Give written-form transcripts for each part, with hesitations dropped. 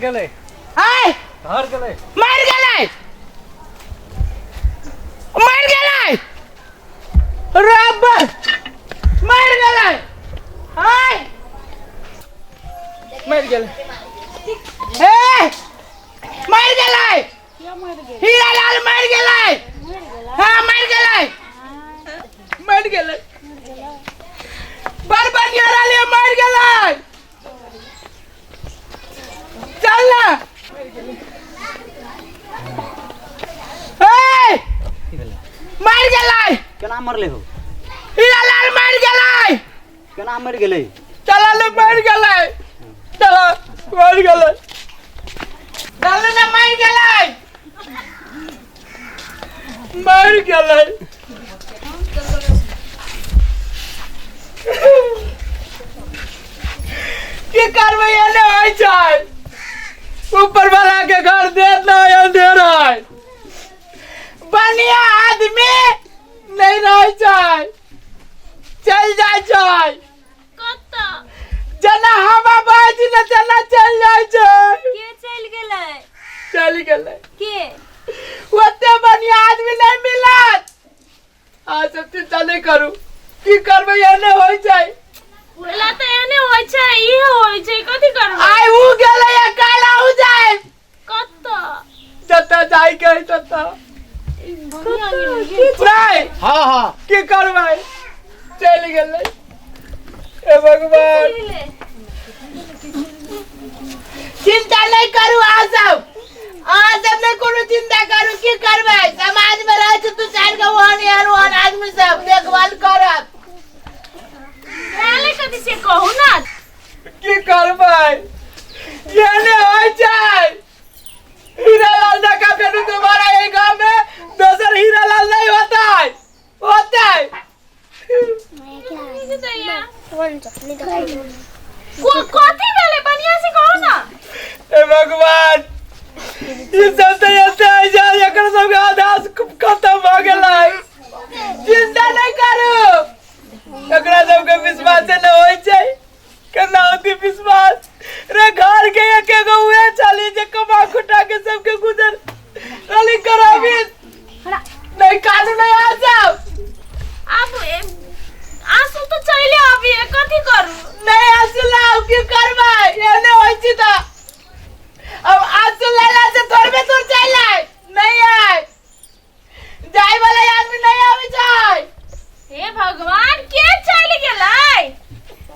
गेलै। आय। घर गेलै। मरि गेलै, मरि गेलै, रब मरि गेलै, आय मरि गेलै, ए मरि गेलै, हीरालाल मरि गेलै। हाँ मरि गेलै, मरि गेलै, बड़ बढ़िया रहलै, मरि गेलै। चल ना। ए की भेलै? मरि गेलै। केना मरलै हो? हीरालाल मरि गेलै। केना मरि गेलै? चलल मरि गेलै, चल मरि गेलै, चल ना, मरि गेलै, मरि गेलै। की करबै, एने होइ छै, ऊपर वाला के घर देत नहीं, अंधेर है, बढ़िया आदमी नहीं रहै छै, चल जाइ छै। कतऽ? जेना हवा बहै छै ने तेना चलि जाइ छै। के चलि गेलै? चलि गेलै। के? ओते बढ़िया आदमी नहीं मिलत। अहाँ सब चिंता नहीं करू, की करबै, एने होइ छै। ओला तऽ एने होइ छै, इहे होइ छै, कथी करबै? आइ उ गेलै आ काल्हि अहूँ जायब। कतऽ? जतऽ जाइके है ततऽ। नहीं। हाँ हाँ। की करबै, चलि गेलै। हे भगवान, चिंता नहीं करू अहाँ सब, अहाँ सब नहीं कोनो चिंता करू। की करबै, समाज में रहै छै दू चारि गो ओहन एहन ओहन आदमी सब, देखभाल करब। भेलै कथी से कहू ना। की करबै, एहने होइ छै। हीरालाल जकाँ फेर दोबारा एहि गाँव में दोसर हीरालाल नहीं होता है, होता है। कथी भेलै, बढ़िया से कहू ना। हे भगवान, ई सब तऽ एते है जे एकर सबके आधा खत्म भऽ गेलै। चिंता नहि करू, एकरा सबके विश्वास नहि होइ छै, केना होती विश्वास रे? घर के एक एगो उहे चली जे कमा खुटा के सबके गुजर रली कराबी। नहीं कानू, नहीं आ जाओ। आब आंसू तऽ चलि आबिए, कथी करू? नहीं आंसू लाओ, की करबै, एने होइ छी तऽ अब आंसू लाला से थोड़बे दूर चलि आय, नहीं आय, जाय वाला आदमी नहीं आबै छै। हे भगवान, के चलि गेलै?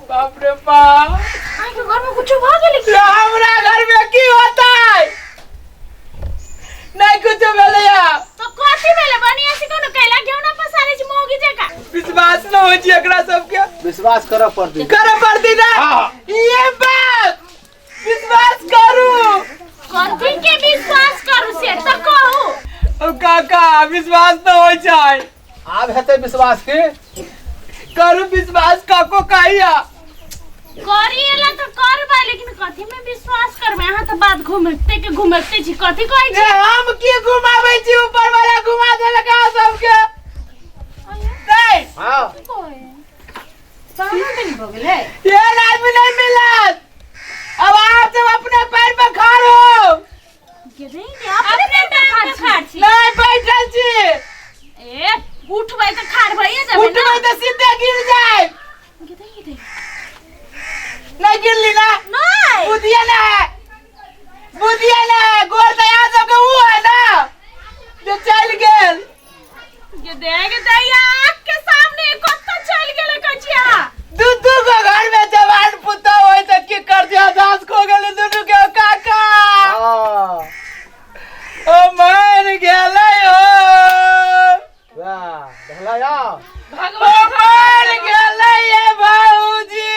बाप रे बाप। अहाँके घरमे कुछो भऽ गेलै की? ये हमरा घर में की होता है? नहीं कुछ भेलैया। तऽ कथी भेलै, बढ़िया से कोनो कैला घेउना पसारै छी मौगी जकाँ? विश्वास न होइ छै एकरा सबके। विश्वास करऽ पड़तै। करे पड़ती ना। हाँ। ये बात विश्वास करू। कथी के विश्वास करू से तऽ कहू। ओ काका, विश्वास न होइ छै। आब हेतै विश्वास की? करू विश्वास काको कहिया करी एला तऽ करबै, लेकिन कथी में विश्वास करबै? अहाँ तऽ बात घुमेते के घुमेते छी, कथी कहै ए छी? हम की घुमाबै छी, ऊपर वाला घुमा देलक अहाँ सबके। नहीं। हाँ। ये आदमी नहीं मिलत। अब आप सब अपने पैर पे खड़ हो। अपने पैर पे खाड़ छी? नहीं, बैठल छी। ए उठबै तऽ खाड़ भइए जेबै। उठबै तऽ सीधे गिर जाए। नहीं गिरली ना? नहीं। बुद्धिया ना है, बुद्धिया ना है। गोर तऽ यहाँ सबके ऊ है ना जे चलि गेल। गे देख दैया, आँख के सामने कतऽ चलि गेलै कचिया? दू दू गो घर में जवान पुतोह होय तऽ की कर दिया, दास खो गेलै दुनू के काका। हाँ। ओ मर गेलै हो। वाह, देखला या। ओ मर गेलै ये बाबूजी।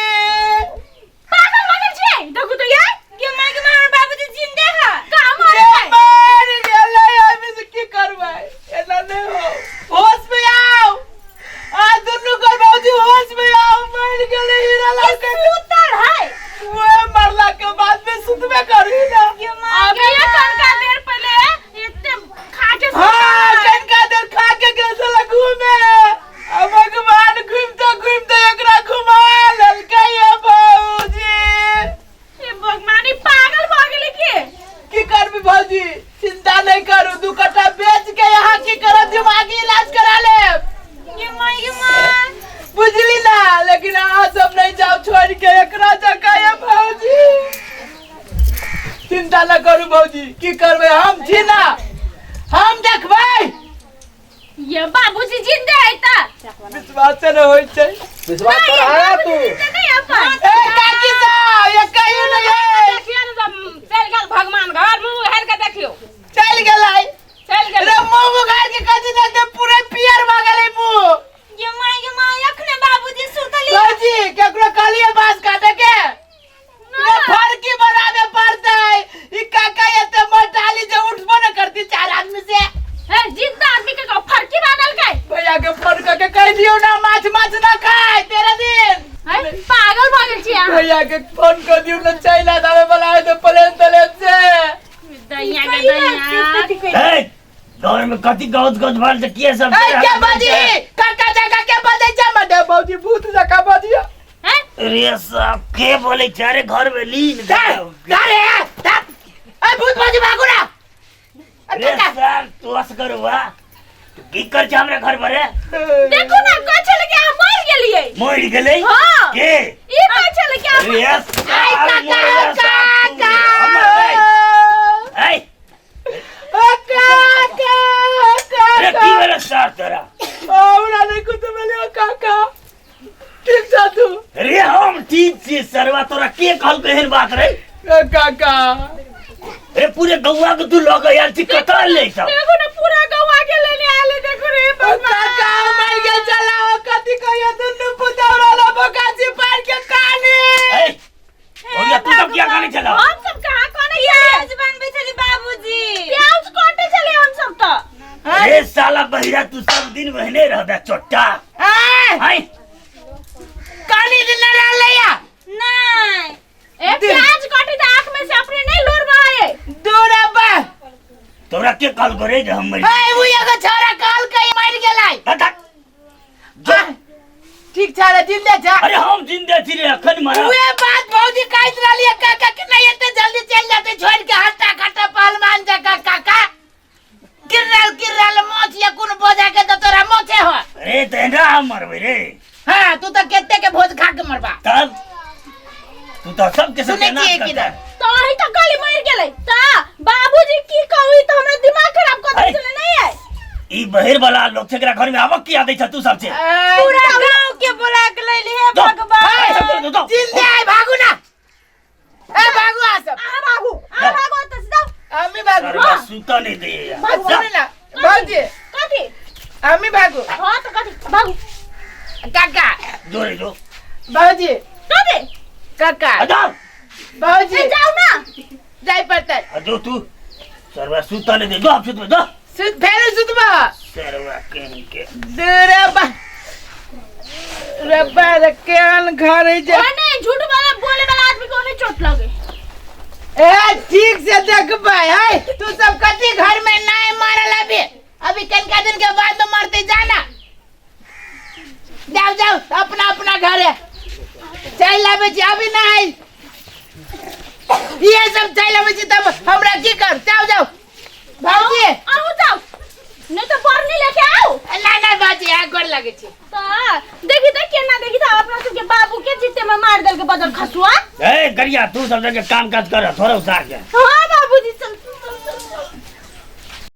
पागल बनल छियै, देखू तऽ यार गे माय के, माय बाबूजी जिंदे है कहाँ मरल ये है? मर गेलै, अभी से की करबै? एना नहि हो, होश में आओ। आ दुनू कर बाबूजी, होश में आओ, मर गेलै हीरा लाल के। सुतल है। वो मरला के बाद में सुतबे करी ना। अभी ये कनका देर पहले एते खा के सुतल हाँ है। कनका देर खा के गेल छलै घूमे। आ भगवान। चिंता नहीं करू, 2 कट्ठा बेच के यहाँ की करब, दिमागी इलाज करा लेब। ये माँ ये माँ बुझली ना, लेकिन अहाँ सब नहीं जाओ छोड़ के एकरा जगह ये भौजी। चिंता न करू भौजी, की करबै हम छी ना, हम देखबै। ये बाबूजी जिंदे है ता विश्वास न होय छै। विश्वास कर है तू? जिंदे नहीं अपन। ए काकी साहब, ये कहियो नहीं है। देखियो ने जब चलि गेल भगवान घर, मुँह उघारि के देखियो। चलि गेलै। चलि गेलै। रे मुँह उघारि के कथी देखते, पूरे पियर भऽ गेलै मुँह। ये माँ ये माँ अखने बाबूजी सुतली। भौजी केकरो कहलिए बांस काटे के? रे फरकी बनाबे पड़तै। ई काका एते मोटाली जे उठबो न करती 4 आदमी से। ए जिंदा आदमी के को फरकी बानल के? भैया के फोन करके कह दियो ना माछ माछ ना खाए 13 दिन। है पागल भऽ गेल छी अहाँ। भैया के फोन कर दियो ना, चलि आवे वाला है तो प्लेन तलेन से। दैया के दैया। ए घर में कथी गौज गौज भर से किए सब ए के बाजी काका जका के बाजै छै मडे भौजी भूत जका बाजियो। हैं? रे सब के बोले छै अरे घर में लीन अरे ए भूत बाजी भागू ना। रे साल तू असगर हुआ तू की कर छै हमरा घर पर रे? देखो ना कहै छलै कि अहाँ मरि गेलियै। मरि गेलै? हाँ। के? ई कहै छलै कि अहाँ रे आई साल काका मरि काका ऐ काका रे काका की भेलै सार तोरा? हमरा नहीं कुछ भेलै काका, ठीक छ तू? रे हम ठीक छी सरवा, तोरा के कहलकै एहन बात रे? ए काका रे पूरे गौआ के तू लऽ के आयल छी, कतऽ ले सब? देखो ना पूरा गौआ के लेने आयल है, देखो रे भगवान। काका मर गेल चला, कथी कहियो दुनू पुतौरा ला बोकाची पार के कानी। ए भैया तू सब किया काने छला? हम सब कहाँ काने छलियै? प्याज बनबै छली बाबूजी। प्याज काटे छलियै हम सब तऽ। अरे साला बहिरा तू सब दिन बहने रहबे चोट्टा। ए हाय कानी दिन न रहलैया। नहि ए प्याज काटे तऽ आँख में से अपने नहीं लोर बहाए। दूर अब्बा। तोरा के कहलको रे जे हम मरि ए उ एगो छोरा कहलकै मरि गेलै। धक, धक। जो। ठीक छ रे, जिंदे छ। अरे हम जिंदे छी रे, अखन मरब। उहे बात भौजी कहैत रहलियै काका कि नहीं एते जल्दी चलि जेतै छोड़ि के हट्टा खट्टा पहलवान जकाँ काका। गिरल गिरल मोछ या कोनो बोझा के तो तोरा मोछे हो। अरे तेना हम मरबै रे। हाँ तू तो केते के भोज खा के मरबा। तब तू तो सबके सुनै सत्यानाश छियै कि करता। नहि? तो अही तो कहली मरि गेलै ता बाबूजी की कहू, ई तो हमरा दिमाग खराब कर अरे। देल नहीं है। ई बहिर वाला लोग छै, एकरा घर में आवक किया दै छ तू सब छै? पूरा गांव के बोला के लैली हे दो। भगवान। सब कर दो, दो। जिंदे आइ भागू ना। ए भागू आ सब। अहाँ भागू, अहाँ भागू ओतऽ से जाउ। हमी भागू। सरवा सुता नहीं दे यार। भागू सुन ना भौजी। कथी? हमी भागू। हाँ तो कथी भागू। काका जो रे जो। भौजी। कथी? काका। आ जाओ। भौजी। ए, जाउ ना। जाय पड़तै। आ जो तू। सरवा सुता नहीं दे, जो आप सुतबे, जो। सुत फेर सुतबा। सरवा कहीं के। दूर बा। रब्बा रे केहन घर है जे। ओए नहीं, झूठ वाला बोले वाला आदमी को नहीं चोट लगे। ए ठीक से देखबै है, तू सब कथी घर में नहीं मारल अभी। अभी कनका दिन के बाद में मरते जाना। जाओ जाओ अपना अपना घर है। चल आबै छी अभी नहीं। ये सब चल आबै छी तब हमरा की कर। जाओ जाओ भौजी। आहू जाओ नहीं तो बरनी लेके आओ। ना ना बाजी आ गोर लगे छी। त देखी त केना देखी त अपना सबके बाबू के जीते में मार देल के बदल खसुआ। ए गरिया तू सब जगह काम काज कर थोड़ा उसार के। हां